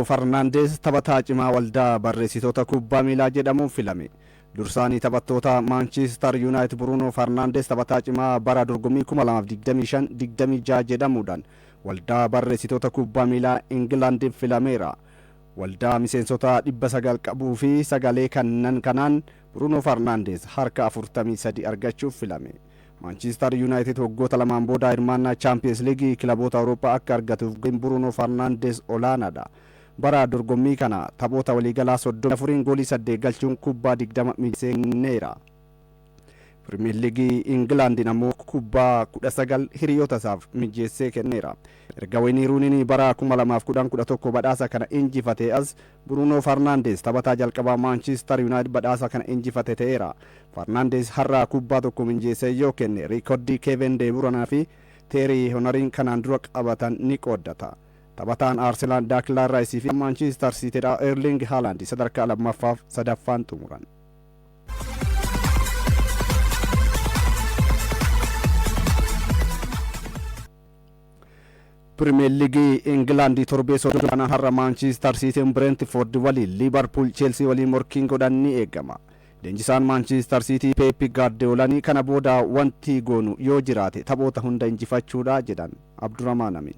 Bruunoo Farnaandees taphataa cimaa Waldaa Barreessitoota Kubbaa Miilaa jedhamuun filame. Dursaanii taphattoota Maanchiistar Yuunaayitid Bruunoo Farnaandees taphataa cimaa bara dorgommii 2025-26 jedhamuudhaan Waldaa Barreessitoota Kubbaa Miilaa Ingilaandiif filameera. Waldaa miseensota 900 qabuu fi sagalee kannan kanaan Bruunoo Farnaandees harka 43 argachuuf filame. Maanchiistar Yuunaayitid waggoota lamaan booda hirmaannaa Chaampiyeens Liigii kilaboota Awurooppaa akka argatuuf gaheen Bruunoo Farnaandees olaanaadha. Bara dorgommii kana taphoota waliigalaa 34n goolii 8 galchuun kubbaa 20 mijeessee kenneera. Pirimeer Liigii Ingilaandiin ammoo kubbaa 19 hiriyoota isaaf mijeessee kenneera. Erga Wayinii Ruuniin bara 2010-11 badhaasa kana injifatee as Bruunoo Farnaandees taphataa jalqabaa Maanchiistar Yuunaayitid badhaasa kana injifate ta'eera. Farnaandees har'a kubbaa tokko mijeessee yoo kenne riikoordii Keevin De Bruyne fi Teerii Honoriin kanaan dura qabatan ni qooddata. Taphataan Arsenaal Daaklaan Raayisii fi Maanchiistar Siitiidhaa Erling Haaland sadarkaa lammaffaaf sadaffaan xumuran. Pirimeer Liigii Ingilaandii torbee 30 har'a Maanchiistar Siitiin Bireentifoord waliin, Liivarpuul Cheelsii waliin morkiin godhan ni eegama. Leenjisaan Maanchiistar Siitii Peepi Gaardiyoolanii kana booda wanti goonu yoo jiraate taphoota hunda injifachuudha jedhan. Abdurrahmaan Amin.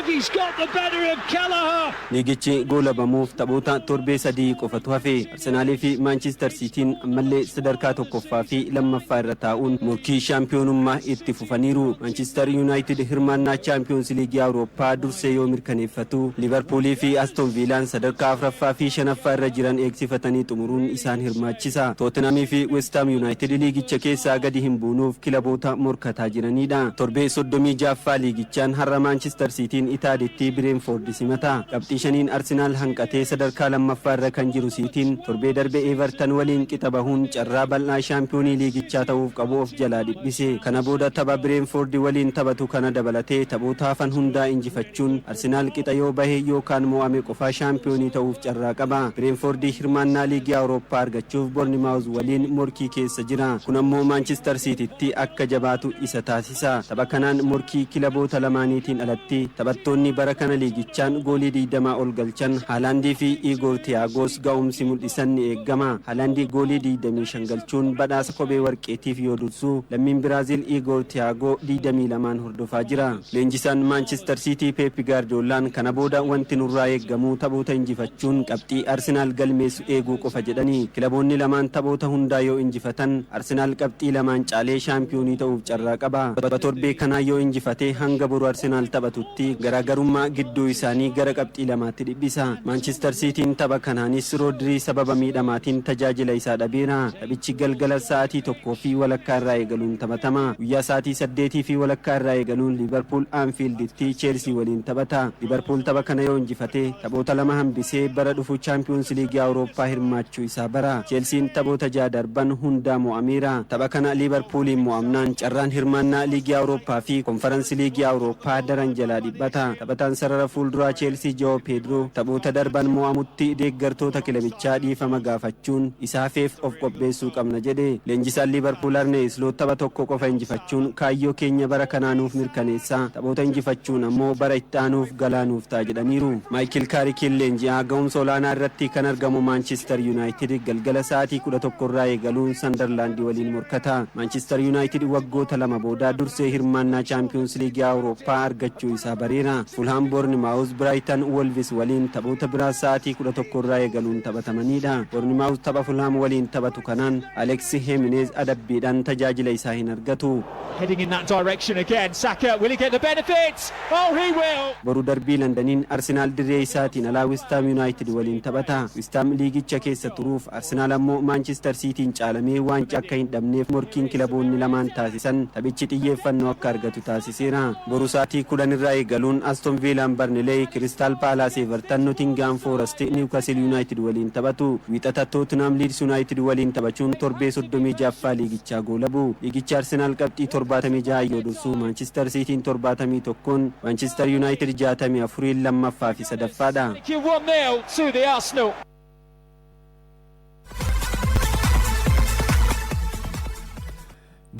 He's got the better of Kelleher. Liigichi goolabamuuf taphoota torbee 3 qofatu hafe. Arsenaalii fi Maanchiistar Siitiin ammallee sadarkaa tokkoffaa fi lammaffaa irra taa'uun morkii shaampiyoonummaa itti fufaniiru. Maanchiistar Yuunaayitid hirmaannaa Chaampiyoons Liigii Awurooppaa dursee yoo mirkaneeffatu, Liivarpuulii fi Aston Viilaan sadarkaa afraffaa fi shanaffaa irra jiran eegsifatanii xumuruun isaan hirmaachisa. Tootenhaamii fi Westaam Yuunaayitid liigicha keessaa gadi hin buunuuf kilaboota morkataa jiranidha. Torbee 36ffaa liigichaan har'a Maanchiistar Siitiin Itaaditti Bireenfoord simata. Qabxii shaniin Arsenaal hanqatee sadarkaa lammaffaa irra kan jiru Siitiin torbee darbe Everton waliin qixa bahuun carraa bal'aa shaampiyoonii liigichaa ta'uuf qabu of jalaa dhiphise. Kana booda tapha Bireenfoord waliin taphatu kana dabalatee taphoota hafan hundaa injifachuun Arsenaal qixa yoo bahe yookaan mo'ame qofaa shaampiyoonii ta'uuf carraa qaba. Bireenfoord hirmaannaa liigii Awurooppaa argachuuf Boornimaawuz waliin morkii keessa jira. Kun ammoo Maanchiistar Siititti akka jabaatu isa taasisa. Tapha kanaan morkii kilaboota lamaaniitiin alatti taphattoonni bara kana liigichaan goolii 20 ol galchan Haalaandii fi Igoor Tiyaagos ga'umsi mul'isan ni eegama. Haalaandii goolii 25 galchuun badhaasa kophee warqeetiif yoo dursu, lammiin Biraazil Igoor Tiyaagoo 22n hordofaa jira. Leenjisaan Maanchiistar Siitii Peep Gaardiyoolaan kana booda wanti nurraa eeggamu taphoota injifachuun qabxii Arsenaal galmeessu eeguu qofa jedhani. Kilaboonni lamaan taphoota hundaa yoo injifatan Arsenaal qabxii lamaan caalee shaampiyoonii ta'uuf carraa qaba. Tapha torbee kanaa yoo injifate hanga boru Arsenaal taphatutti garaagarummaa gidduu isaanii gara qabxii lamaatti dhiphisa. Maanchiistar Siitiin tapha kanaanis Roodirii sababa miidhamaatiin tajaajila isaa dhabeera. Taphichi galgala sa'aatii 1:30 irraa eegaluun taphatama. Guyyaa sa'aatii 8:30 irraa eegaluun Liivarpuul Aanfiilditti Cheelsii waliin taphata. Liivarpuul tapha kana yoo injifate taphoota lama hambisee bara dhufu Chaampiyoons Liigii Awurooppaa hirmaachuu isaa bara. Cheelsiin taphoota ja'a darban hundaa mo'ameera. Tapha kana Liivarpuuliin mo'amnaan carraan hirmaannaa Liigii Awurooppaa fi Konfaransi Liigii Awurooppaa daran jalaa dhiphata. Taphataan sarara fuulduraa Cheelsii Jo'oo Peedroo taphoota darban mo'amutti deeggartoota kilabichaa dhiifama gaafachuun isaafeef of qopheessuu qabna jedhe. Leenjisaan Liivarpuul Arnee Isloot tapha tokko qofa injifachuun kaayyoo keenya bara kanaa nuuf mirkaneessa. Taphoota injifachuun ammoo bara itti aanuuf galaa nuuf ta'a jedhaniiru. Maayikil Kaarikiin leenji'aa ga'umsa olaanaa irratti kan argamu Maanchiistar Yuunaayitid galgala sa'aatii 11 irraa eegaluun Sandarlaandii waliin morkata. Maanchiistar Yuunaayitid waggoota lama booda dursee hirmaannaa Chaampiyoons Liigii Awurooppaa argachuu isaa bareera. Fulhaam Boornimaawuz, Biraayitan Wolvis waliin taphoota biraa sa'aatii 11 irraa eegaluun taphatamanidha. Boornimaawuz tapha Fulhaam waliin taphatu kanaan Aleksi Heemineez adabbiidhaan tajaajila isaa hin argatu. Heading in that direction again. Saka, will he get the benefit? Oh, he will! Boru darbii Londaniin Arsenaal dirree isaatiin alaa Wistaam Yuunaayitid waliin taphata. Wistaam liigicha keessa turuuf, Arsenaal ammoo Maanchiistar Siitiin caalamee waancaa akka hin dhabneef morkiin kilaboonni lamaan taasisan taphichi xiyyeeffannoo akka argatu taasiseera. Boru sa'aatii 10 irraa eegaluun Aston Viilaan Barnileey, Kiristaal Paalaas Everton, Notingaam Foorast Niwukasil Yuunaayitid waliin taphatu. Wiixata Tootinhaam Liids Yuunaayitid waliin taphachuun torbee 36ffaa liigichaa goolabu. Liigicha Arsenaal qabxii 76 yoo dursu, Maanchiistar Siitiin 71n, Maanchiistar Yuunaayitid 64n lammaffaa fi sadaffaadha. 1-0 to the Arsenal.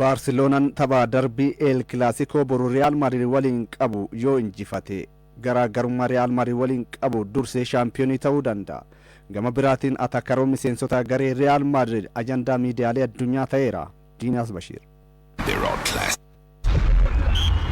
Baarseloonaan tapha darbii El Kilaasikoo boru Riyaal Maadrid waliin qabu yoo injifate Garaagarummaa Riyaal Maadriid waliin qabu dursee shaampiyoonii ta'uu danda'a. Gama biraatiin atakaroon miseensota garee Riyaal Maadriid ajandaa miidiyaalee addunyaa ta'eera. Diinaas Bashiir.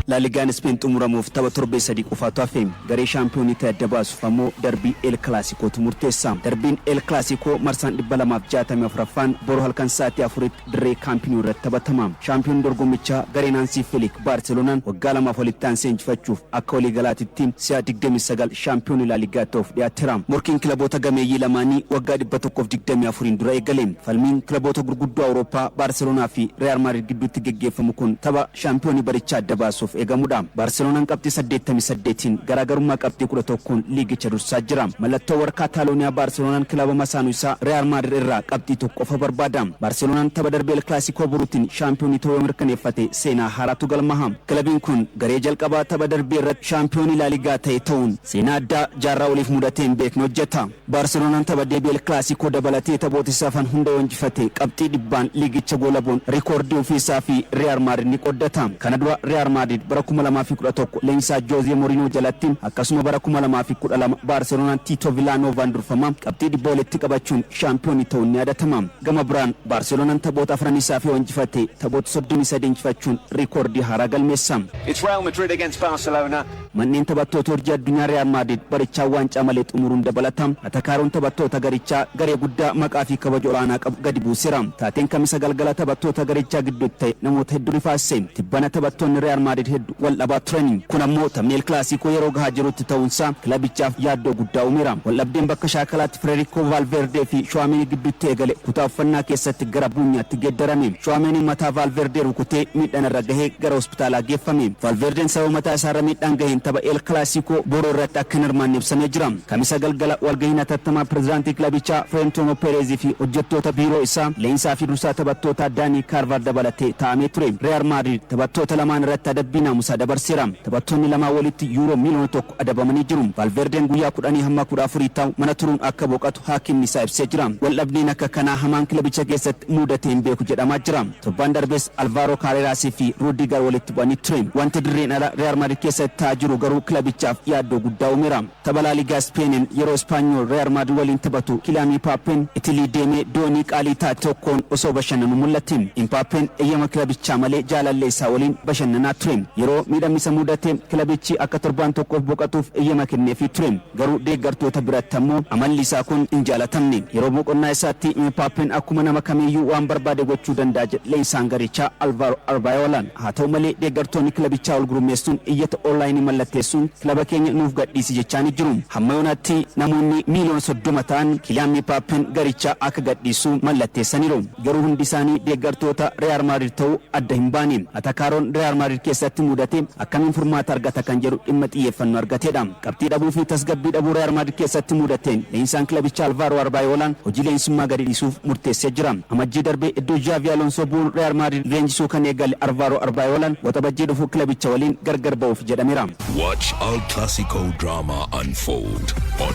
Laaligaan Ispeen xumuramuuf tapha torbee 3 qofaatu hafe. Garee shaampiyoonii ta'e adda baasuuf ammoo darbii El Kilaasikootu murteessa. Darbiin El Kilaasikoo marsaan 264ffaan boru halkan sa'aatii 4tti dirree Kaamp Nou irratti taphatama. Shaampiyoon dorgommichaa gareen Haansii Filik Baarseloonaan waggaa 2f walitti aansee injifachuuf akka waliigalaatitti si'a 29 shaampiyoonii Laaligaa ta'uuf dhiyaateera. Morkiin kilaboota gameeyyii lamaanii waggaa 124n dura eegale. Falmiin kilaboota gurguddoo Awurooppaa Baarseloonaa fi Riyaal Maadriid gidduutti geggeeffamu kun tapha shaampiyoonii barichaa adda baasuuf eegamudha. Baarseloonaan qabxii 88n garaagarummaa qabxii 11n liigicha dursaa jira. Mallattoo warra Kaataalooniyaa Baarseloonaan kilaba masaanuu isaa Riyaal Maadriid irraa qabxii 1 qofa barbaada. Baarseloonaan tapha darbii El Kilaasikoo boruutiin shaampiyoonii ta'uu yoo mirkaneeffate seenaa haaraatu galmaha. Kilabiin kun garee jalqabaa tapha darbii irratti shaampiyoonii Laaligaa ta'e ta'uun seenaa addaa jaarraa oliif mudatee hin beekne hojjeta. Baarseloonaan tapha deebii El Kilaasikoo dabalatee taphoota isaa hafan hunda yoo injifate qabxii 100n liigicha goolabuun rikoordii ofii isaa fi Riyaal Maadriid ni qooddata. Kana dura Riyaal Maadriid bara 2011 leenjisaa Joozee Moriinoo jalatti, akkasuma bara 2012 Baarseloonaan Tiitoo Vilaanoovaan durfama qabxii 100 walitti qabachuun shaampiyoonii ta'uun ni yaadatama. Gama biraan Baarseloonaan taphoota afran isaa fi yoo injifate taphoota 33 injifachuun rikoordii haaraa galmeessa. It's Real Madrid against Barcelona. Manneen taphattoota hojii addunyaa Riyaal Maadriid barichaa waancaa malee xumuruun dabalata. Atakaaroon taphattoota garichaa garee guddaa maqaa fi kabaja olaanaa qabu gadi buuseera. Taateen Kamisa galgala taphattoota garichaa gidduutti ta'e namoota hedduu rifaasise. Tibbana taphattoonni Riyaal Maadriid hedduu wal dhabaa turani. Kun ammoo taphni El Kilaasikoo yeroo gahaa jirutti ta'uunsaa kilabichaaf yaaddoo guddaa uumeera. Waldhabdeen bakka shaakalaatti Federico Valverde fi Tchouameni gidduutti eegale kutaa uffannaa keessatti gara buunyaatti geeddarame. Tchouameni mataa Valverde rukutee miidhaan irra gahee gara hospitaalaa geeffame. Valverdeen sababa mataa isaarra miidhaan gaheen tapha El Kilaasikoo boruu irratti akka hin hirmaanne ibsamee jira. Kamisa galgala walgahiin hatattamaa pirezidaantii kilabichaa Florentino Perez fi hojjettoota biiroo isaa, leenjisaa fi dursaa taphattootaa Daanii Kaarvaal dabalatee taa'amee ture. Real Madrid taphattoota lamaan irratti adabbii naamusaa dabarseera. Taphattoonni lamaan walitti yuuroo miiliyoona 1 adabamanii jiru. Valverdeen guyyaa 10 hamma 14 ta'u mana turuun akka boqotu haakimni isaa ibsee jira. Waldhabdeen akka kanaa hamaan kilabicha keessatti mudatee hin beeku jedhamaa jira. Torbaan darbes Alvaro Carrerasii fi Rudiger walitti bu'anii ture. Wanti dirreen ala Real Madrid keessatti ta'aa jiru garuu kilabichaaf yaaddoo guddaa uumeera. Tapha Laaligaa Ispeeniin yeroo Ispaanyool Real Madrid waliin taphatu Kiiliyaan Mbappeen Itilii deemee doonii qaalii taate tokkoon osoo bashannanu mul'ate. Mbappeen eeyyama kilabichaa malee jaalallee isaa waliin bashannanaa ture. Yeroo miidhamni isa mudate kilabichi akka torbaan tokkoof boqotuuf eeyyama kenneefii ture. Garuu deeggartoota biratti ammoo amalli isaa kun hin jaalatamne. Yeroo boqonnaa isaatti Mbappeen akkuma nama kamiiyyuu waan barbaade gochuu danda'a jedhe leenjisaan garichaa Alvaro Arbeloaan. Haa ta'u malee, deeggartoonni kilabichaa ol gurmeessuun iyyata onlaayinii mallatteessuun kilaba keenya nuuf gadhiisi jechaanii jiru. Hamma yoonaatti namoonni miiliyoona 30 ta'an Kiiliyaan Mbappeen garichaa akka gadhiisu mallatteessaniiru. Garuu hundi isaanii deeggartoota Real Madrid ta'uu adda hin baane. Atakaaroon Real Madrid keessatti mudate akkamiin furmaata argata kan jedhu dhimma xiyyeeffannoo argateedha. Qabxii dhabuu fi tasgabbii dhabuu Real Madrid keessatti mudateen leenjisaan kilabichaa Alvaro Arbeloaan hojii leenjisummaa gadi dhiisuuf murteessee jira. Amajjii darbee iddoo Xavi Alonso bu'uun Real Madrid leenjisuu kan eegale Alvaro Arbeloaan waxabajjii dhufu kilabicha waliin gargar ba'uuf jedhameera. Watch El Clasico drama unfold on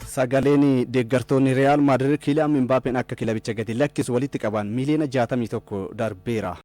Sagaleen deeggartoonni Real Madrid Kiiliyaan Mbappeen akka kilabicha gadi lakkisu walitti qaban miiliyoona 61 darbeera.